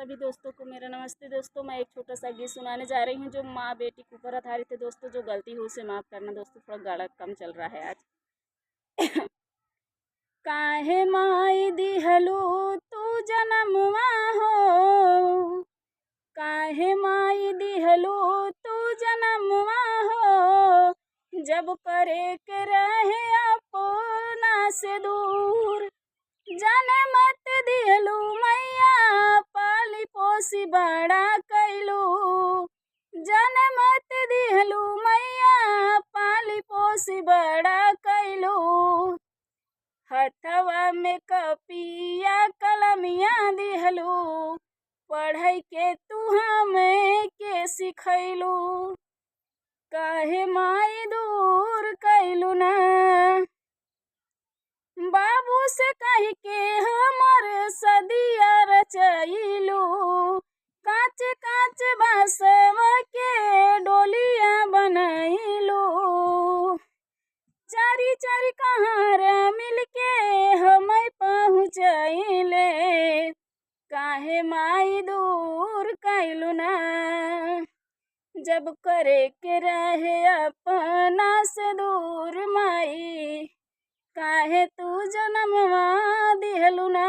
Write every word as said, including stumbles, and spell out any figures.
सभी दोस्तों को मेरा नमस्ते। दोस्तों, मैं एक छोटा सा गीत सुनाने जा रही हूँ जो माँ बेटी के ऊपर आधारित है। दोस्तों, जो गलती हो उसे माफ़ करना। दोस्तों, थोड़ा गाना कम चल रहा है आज। काहे माई दिहलू तू जनमवा हो, काहे माई दिहलू तू जनमवा हो, जब करे के रहे अपना से दूर। जने मत दिहलू मैया पाली पोसी बड़ा कैलू, जने मत दिहलू मैया पाली पोसी बड़ा कैलू। हथवा में कपिया कलमिया दिहलू, पढ़ाई के तू हमें के सिखैलू। काहे माई दूर कैलू ना, बाबू से कह के हमर सदिया रचैलू। कांच कांच बांसवा के डोलिया बनैलू। चारी चारी कहार मिलके हमें पहुँचैले। काहे माई दूर कैलू ना, जब करे के रहे अपना से दूर माई, काहे तू जनमवा दिहलू ना।